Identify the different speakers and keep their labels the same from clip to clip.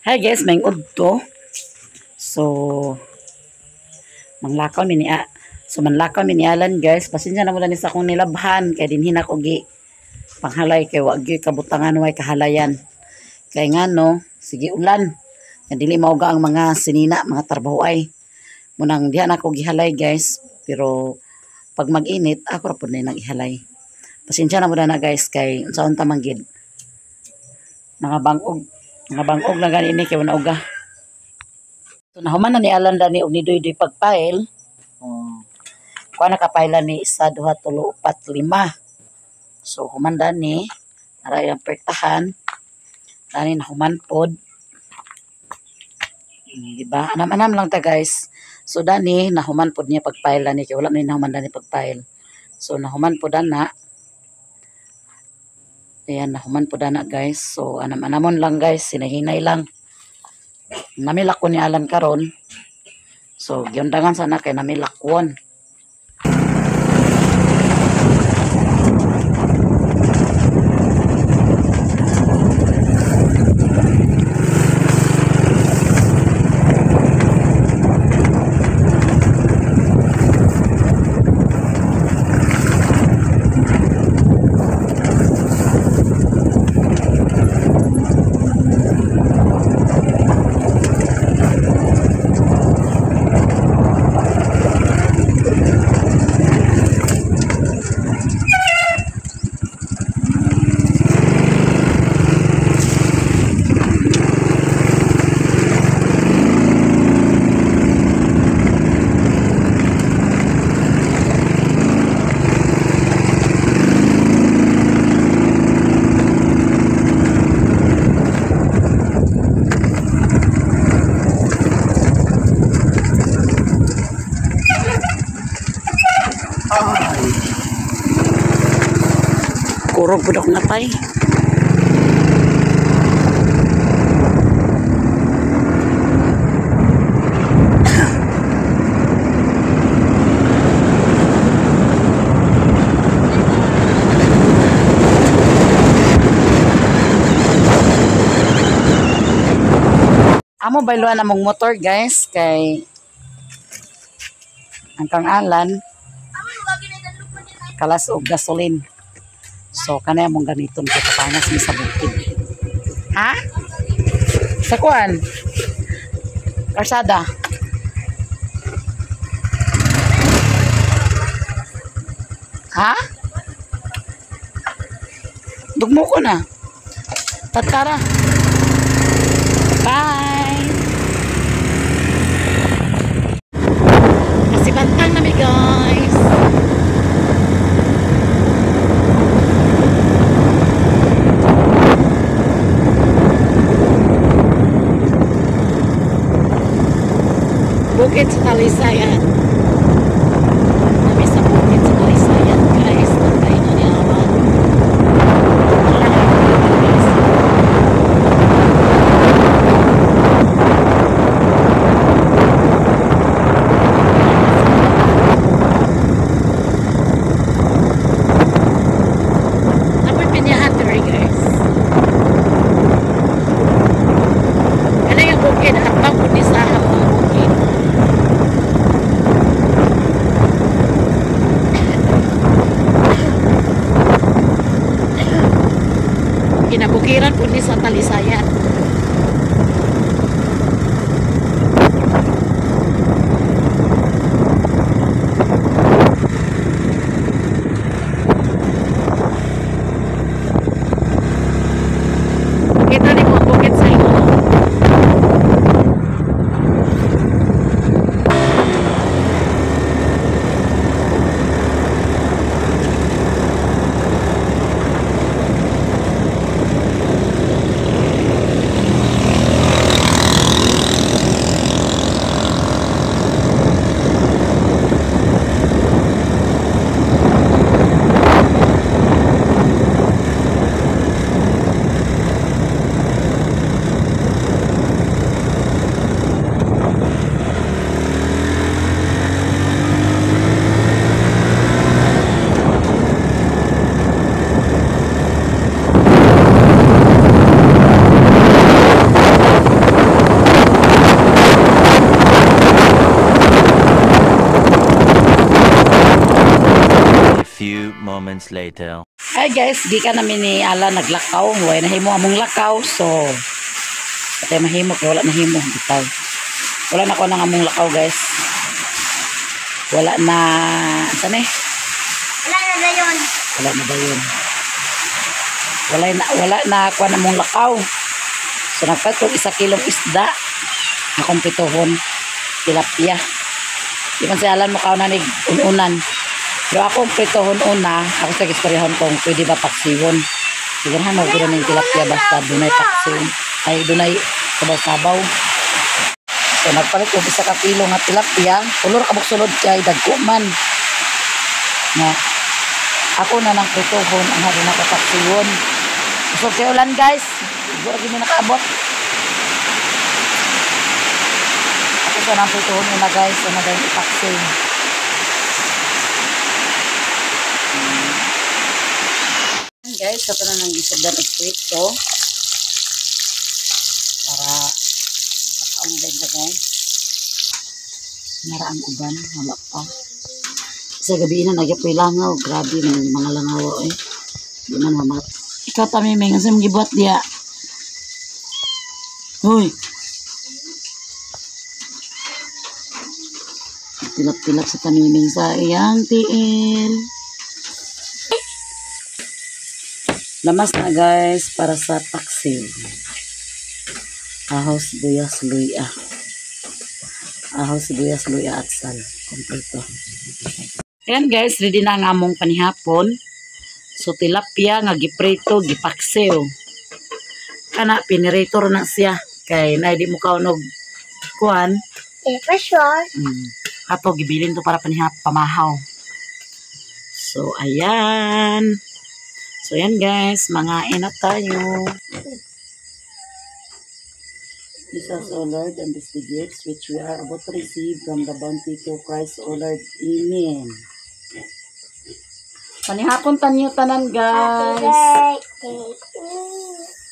Speaker 1: Hi guys, may udto. So manglakaw mi ni So manlakaw mi ni Alan, guys. Pasensya na mo ni sa akong nilabhan kay dinhi na ko gi panghalay kay wa gyud kabutangan, way kahalayan. Kay ngano, sige ulan. Kay dili mauga ang mga sinina, mga trabaho ay. Munang diha na ko gihalay, guys, pero pag mag-init ako ra pud na nang ihalay. Pasensya na mo na, guys, kay unsaon ta man gid. Mga bangog na gani ni kay wala uga. So nahuman na ni Alan dani og ni Doy pagpile. Oh. Kuha na kapayla ni isa, duha, tulo, upat, lima. So human dani, aray ang pertahan. Dani nahuman pod. Di ba? Anam-anam lang ta, guys. So dani nahuman pod niya pagpile ni kay wala man ni nahuman dani pagpile. So nahuman pod ana. Ayan, nahuman pod ana, guys. So anam-anamon lang, guys, sinahinay lang. Namilak ko ni Alan karon. So giundangan sana kay namilakwon. Ay. Kurog pud ako natay. Amo bayluan among motor, guys, kay ang kang Alan kalas og gasoline. So kanay among gamiton kay papangas mi sa bukid. Ha? Sa kuan? Karsada. Ha? Dugmo ko na. Tatara. Bye. Kasi bantang nami, guys. Bukid sa Talisayan. Nami sa bukid sa Talisayan, guys. Nagkain na ni Awan. Wala na yung guys. Apoy pinyahan diri, guys. Kanang ang bukid at pag ni sa among bukid.
Speaker 2: Few moments later.
Speaker 1: Hi guys, gikan namin ni Alan naglakaw. Way nahimo among lakaw. So, patay mahimo kay wala nahimo bitaw. Wala na ko nang among lakaw, guys. Wala na saan eh?
Speaker 3: Wala na ba yun?
Speaker 1: Wala na ba yun? Wala na kuha na mong lakaw. So nagpalit kog 1 kilong isda akong prituhon, tilapia. Di man si Alan mo na ni ununan. Pero akong prituhon una, ako sa gistoryahon kung pwede ba paksiwon. Sigurahan mo gud ning tilapia basta dunay paksiw. Ay, dunay sabaw-sabaw. So nagpalit og 1 ka kilo nga tilapia, tulo ra kabuk sulod kay dagko man. Nga ako na nang prituhon ang hari na paksiwon. Usog kay ulan, guys. Siguro gyud mi nakaabot. Ako sa nang prituhon una, guys, ana dayon ipaksiw. Guys, ato na nang gisugdan og prito para makakaon din ta, guys. Nara ang uban, wala pa. Sa gabi na nagyapoy langaw, grabe man yung mga langaw eh. Di man mamat. Ikaw tamiming, ang mong gibuhat diya? Hoy. Tilap-tilap sa tamiming sa iyang tiil. Lamas na, guys, para sa paksiw. Ahaw, sibuyas, luya. Ahaw, sibuyas, luya at sal. Kompleto. Ayan guys, ready na ang among panihapon. So tilapia nga giprito, gipaksiw. Kana pinirito na siya kay na di mo kaunog kuan.
Speaker 3: Eh, for sure.
Speaker 1: Ato gibilin to para panihap pamahaw. So ayan. So ayan guys, mga na tayo. Bless us, O Lord, and these the gifts which we are about to receive from the bounty to Christ, O Lord. Amen. Panihapon tanyo tanan,
Speaker 3: Happy
Speaker 1: guys.
Speaker 3: birthday.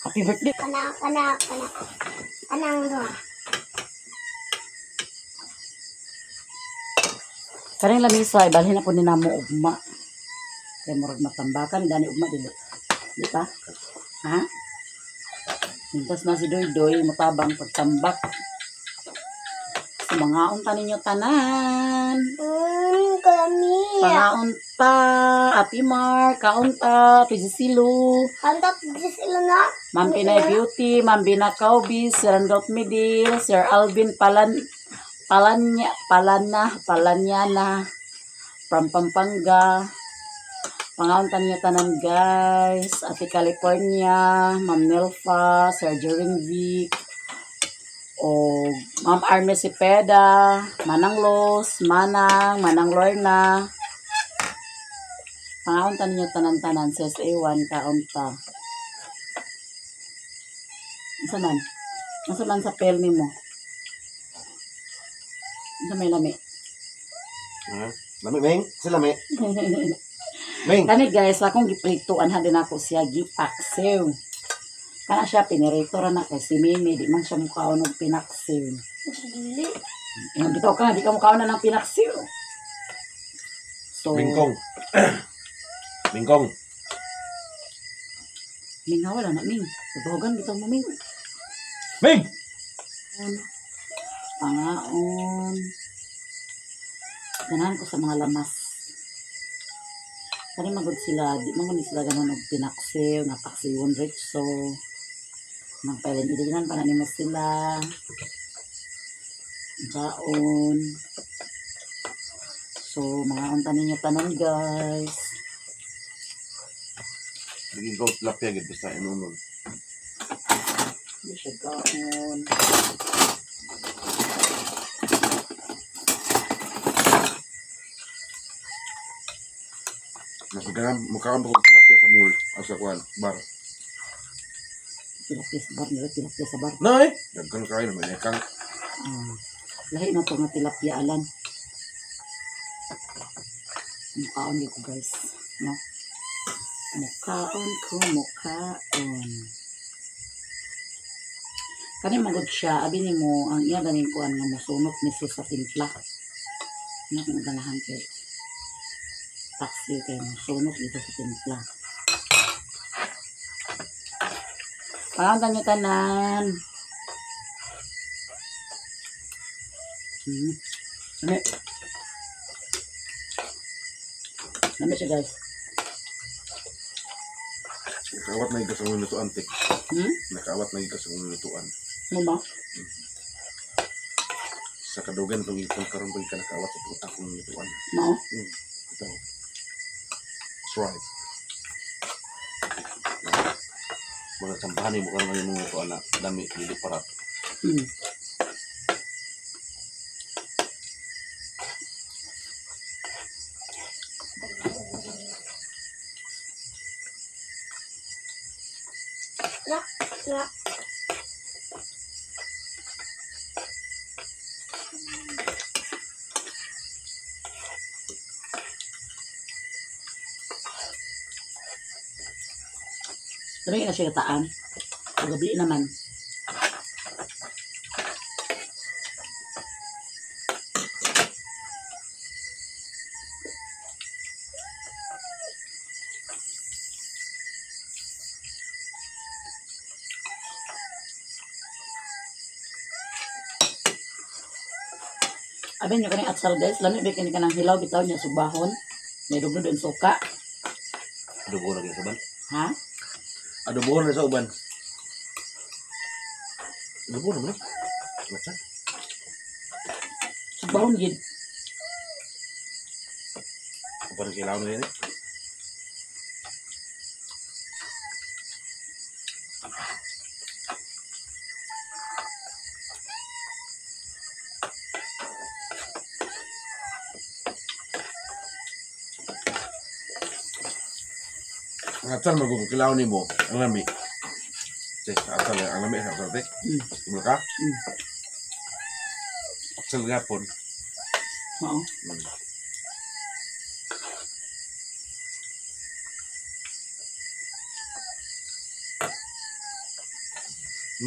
Speaker 1: Happy birthday.
Speaker 3: Kana, kana, kana. Kanang duha.
Speaker 1: Kaning lamisa, ibalhin na po ni namo ugma. Kaya murag matambakan, gani ugma, dili. Di pa? Ha? Mintas na si Doy Doy, matabang pagtambak. So, mga unta ninyo tanan.
Speaker 3: Kalami.
Speaker 1: Pangaon ta, Ate Mark, kaunta, Pijisilu,
Speaker 3: Kantat sila na.
Speaker 1: Ma'am Pinay Beauty, Ma'am Bina Cowbies, Sir Randolph Medil, Sir Alvin Palan, Palanya, Palana, Palanyana, from Pampanga. Pangaon ta ninyo tanan, guys. Ate California, Ma'am Nelfa, Sir Joring Vic, o Ma'am Arme Cepeda, Manang Los, Manang, Manang Lorna. Pangaon ta ninyo tanan-tanan, sa SA1, kaon ta. Unsa man? Unsa man sa pel nimo? Unsa may lami?
Speaker 4: Ha? Lami, Meng? Sila, lami. Meng!
Speaker 1: Kani guys, akong giprito anha din ako siya gipaksiw. Kana siya pinirito ra na kay si Mimi di man siya mukaon og pinaksiw.
Speaker 3: Dili.
Speaker 1: Ingon bitaw ka, di ka mukaon na ng pinaksiw. So,
Speaker 4: Mingkong. Mingkong.
Speaker 1: Ming, wala na Ming. Tutugan bitaw mo, Ming.
Speaker 4: Ming!
Speaker 1: Pangaon. Ganahan ko sa mga lamas. Kani magud sila, di man gud ni sila ganahan og pinaksiw, nga paksiwon retso. Nang pailin ilinan pa na nimo sila. Kaon. So, mga unta ninyo tanan, guys.
Speaker 4: Naging goat tilapia gid basta inunon.
Speaker 1: Hindi siya kaon.
Speaker 4: Mas magkaroon mukhaan pa kong tilapia sa mall o sa kuan, bar.
Speaker 1: Tilapia sa bar, nila tilapia sa bar.
Speaker 4: No eh. Daghan kayo naman eh kang.
Speaker 1: Ah, lahi na to nga tilapia, Alan. Mukhaon ko, guys. No? Mukhaon ko, mukhaon. Kani magud siya, abi nimo ang iya ganing kuan nga mosunok ni siya sa timpla. Ano kung ganahan kay Paksiw kay mosunok dito sa timpla. Pangantan niyo tanan. Lami. Lami siya, guys.
Speaker 4: Nakaawat na ikas ang lutuan, tik.
Speaker 1: Hmm?
Speaker 4: Nakaawat na ikas ang lutuan.
Speaker 1: Ano ba?
Speaker 4: Sa kadugan itong ipon karon pag ka nakaawat sa itong akong lutuan.
Speaker 1: Mao?
Speaker 4: Ito. Try. Mga sampahan mo karon ang imong lutuan na dami dili parat.
Speaker 3: Na, na.
Speaker 1: Dali na siya taan. Pagabi naman. Abi nyo kaning atsal, guys, lami ba kini kanang hilaw bitaw niya sugbahon. May dugno din suka.
Speaker 4: Adobo lagi sa uban.
Speaker 1: Ha?
Speaker 4: Adobo na sa uban. Adobo naman eh. Matsa.
Speaker 1: Sugbahon gid.
Speaker 4: Parang kailangan na yun eh. Ang atsal magkukilaw ni mo. Ang lami. Te, atsal eh. Ang lami sa atsal, te. Tumula ka?
Speaker 1: Mm.
Speaker 4: Atsal gapon.
Speaker 1: Oo.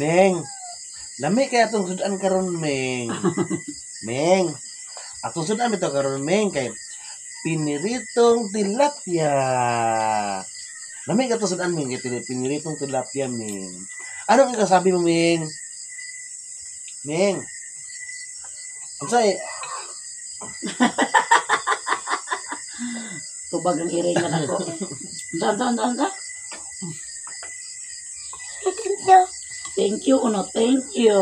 Speaker 4: Meng, lami kay atong sudan karon, Meng. Meng, atong sudan bitaw karon, Meng, kay piniritong tilapia. Lami kay atong sudan, Meng, kay piniritong tilapia, Meng. Ano ang ikasabi mo, Meng? Meng. Unsa eh?
Speaker 1: Tubag ang iring na nako. Unsa, unsa, unsa, unsa?
Speaker 3: Ito.
Speaker 1: Thank you, uno. Thank you.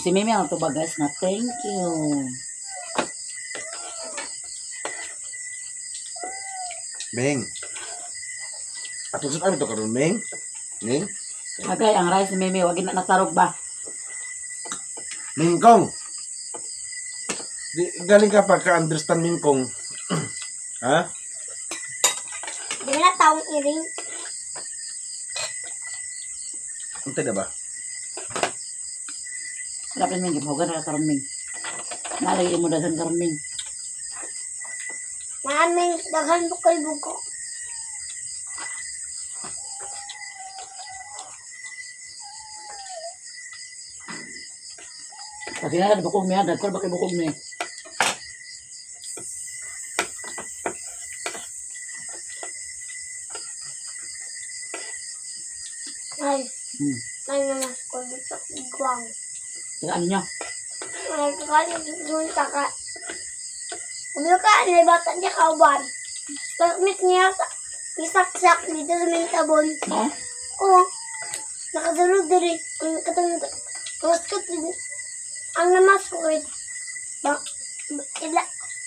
Speaker 1: Si Mimi ang tubag, guys, na thank you.
Speaker 4: Meng. Atong sudan bitaw karon, Meng. Meng.
Speaker 1: Agay, ang rice ni Mimi, wag na natarog ba?
Speaker 4: Mingkong. Di, galing ka pa ka-understand, Mingkong. Ha?
Speaker 3: Di na taong iring.
Speaker 4: Unta na ba?
Speaker 1: Wala pa Ming, gibugan na ka karon, Ming. Nalagay mo daghan karon, Ming.
Speaker 3: Maraming daghan bukol buko.
Speaker 1: Pag hinala, bukog mi, ha? Dagkor ba kay bukog mi?
Speaker 3: Ay, ay naman ko dito. Guwang.
Speaker 1: Teka, ano niya?
Speaker 3: Ay, kaya junta ka. Umiyo ka, may bata niya kauban. Pagmit niya, isaksak dito sa mintabon.
Speaker 1: No?
Speaker 3: Oo. Nakadulog diri. Ang katong maskat ang namaskot. Ba, ila,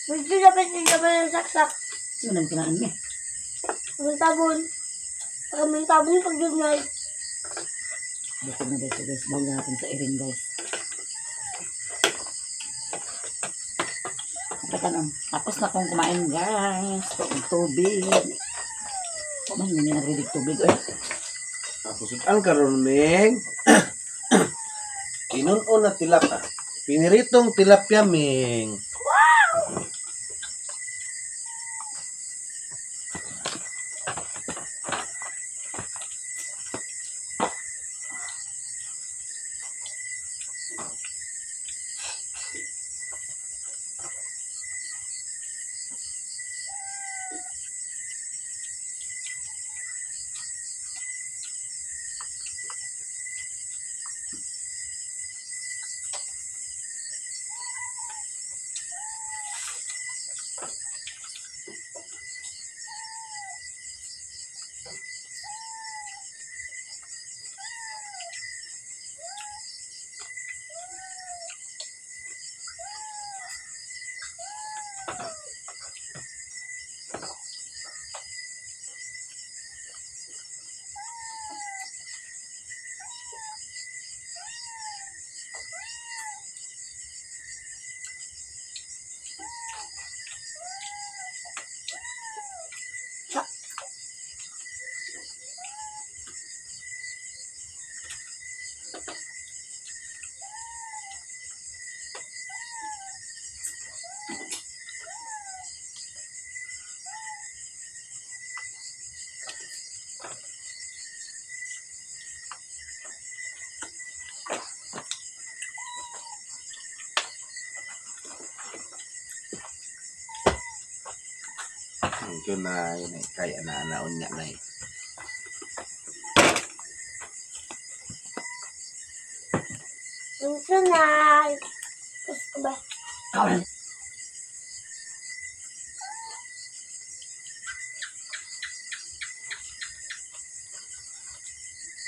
Speaker 3: medyo dapat sila ba ng saksak.
Speaker 1: Sino nang kinaan mi?
Speaker 3: Mintabon. Pag mintabon pag dunay.
Speaker 1: Bukog na guys, guys. Bawal na natin sa iring, guys. Teka nung, tapos na akong kumain, guys. Tubig, tubig. Kumain, hindi nagridig tubig, eh.
Speaker 4: Ako sudan karon, Meng. Inuno na tilapia. Piniritong tilapia, Meng. Thank you na yun ay kaya na naon niya na eh.
Speaker 3: Thank you, Nay. Gusto ba?
Speaker 1: Kaon.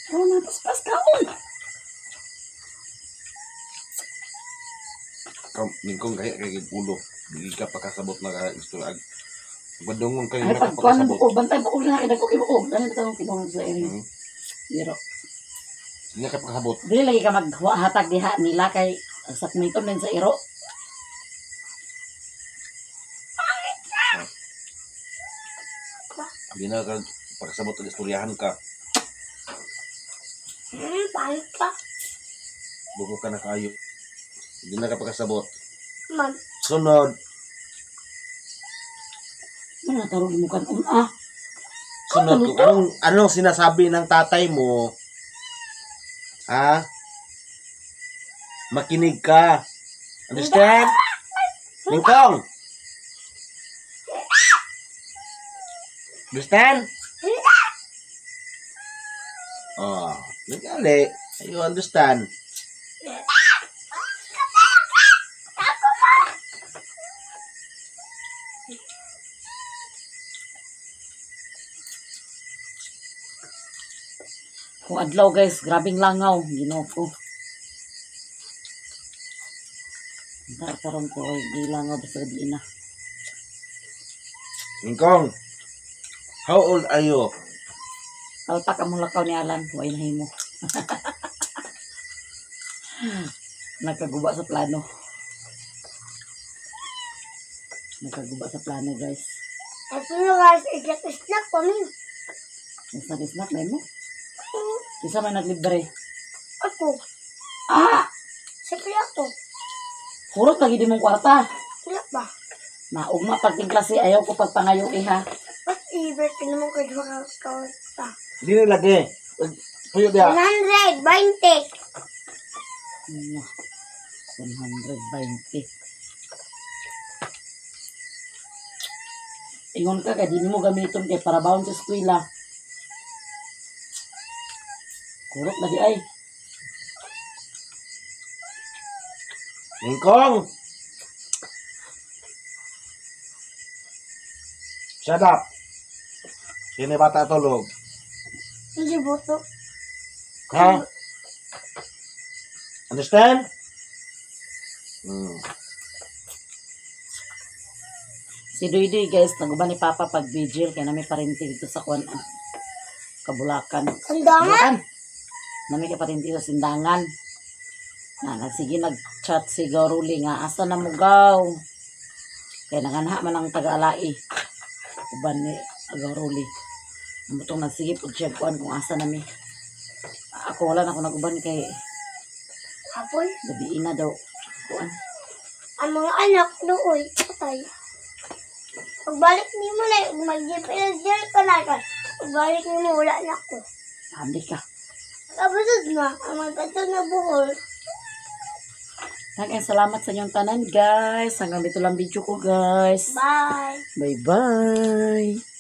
Speaker 1: Kaon na, paspas kaon.
Speaker 4: Kam ningkong kaya kay ulo. Dili ka pakasabot na ka istorya. Badungon kayo
Speaker 1: Ay,
Speaker 4: na ka
Speaker 1: pagkuhan ng
Speaker 4: pakasabot.
Speaker 1: buko, bantay buko na, kaya ko buko. Dali na tawag kinuha sa area. Pero,
Speaker 4: Hindi ka pakasabot.
Speaker 1: dili lagi ka maghatag diha nila kay sakmiton din sa iro.
Speaker 4: Hindi na ka pakasabot ang istoryahan ka.
Speaker 3: Pangit ka.
Speaker 4: Buko ka na kayo. Hindi na ka pakasabot.
Speaker 3: Man.
Speaker 4: Sunod.
Speaker 1: Ano na tarong imukan ah.
Speaker 4: Sunod. Kung anong sinasabi ng tatay mo, ha? Makinig ka. Understand? Lingkong! Understand? Oh, nagali. You understand?
Speaker 1: Kung adlaw guys, grabing langaw, Ginoo ko. Karon ko ay gilangaw basta gabi na.
Speaker 4: Lingkong, how old are you?
Speaker 1: Palpak among lakaw ni Alan, way na himo. Nagkaguba sa plano. Nagkaguba sa plano, guys.
Speaker 3: Ito na guys, isnak-isnak pa min.
Speaker 1: Isnak-isnak na mo. Isa man naglibre.
Speaker 3: Ako.
Speaker 1: Ah!
Speaker 3: Siyempre ako.
Speaker 1: Hurot lagi di mong kwarta.
Speaker 3: Wala ba?
Speaker 1: Maugma pag klase, ayaw ko pagpangayo eh ha.
Speaker 3: Ba't i-break ka naman kay duha ka kwarta?
Speaker 4: Hindi na lagi. Puyo diya.
Speaker 3: 120.
Speaker 1: Ano? 120. Ingon ka, kay di mo gamiton kay para baon sa eskwela. Kurot lagi ay.
Speaker 4: Lingkong! Shut up! Sino bata tulog?
Speaker 3: Hindi boto.
Speaker 4: Ha? Understand?
Speaker 1: Si Duy guys, naguban ni Papa pag vigil kay nami parente dito sa kuan Kabulakan.
Speaker 3: Sandangan?
Speaker 1: Kabulakan. Nami kay parente sa Sindangan. Na nagsige nag-chat si Garuli nga asa na mo gaw. Kay nanganha man ang taga-alai. Uban ni Garuli. Amotong nagsige pud siya kuan kung asa nami. Ako wala na ako naguban kay
Speaker 3: Hapon?
Speaker 1: gabi na daw kuan.
Speaker 3: Ang mga anak nooy, patay. Pagbalik ni mo na, mag-GPL ka na ka. Pagbalik ni mo, wala na ako.
Speaker 1: Amli ka.
Speaker 3: Kabusod na, ang mga katong na buhol.
Speaker 1: Daghang salamat sa inyong tanan guys. Hanggang dito lang video ko guys.
Speaker 3: Bye!
Speaker 1: Bye-bye.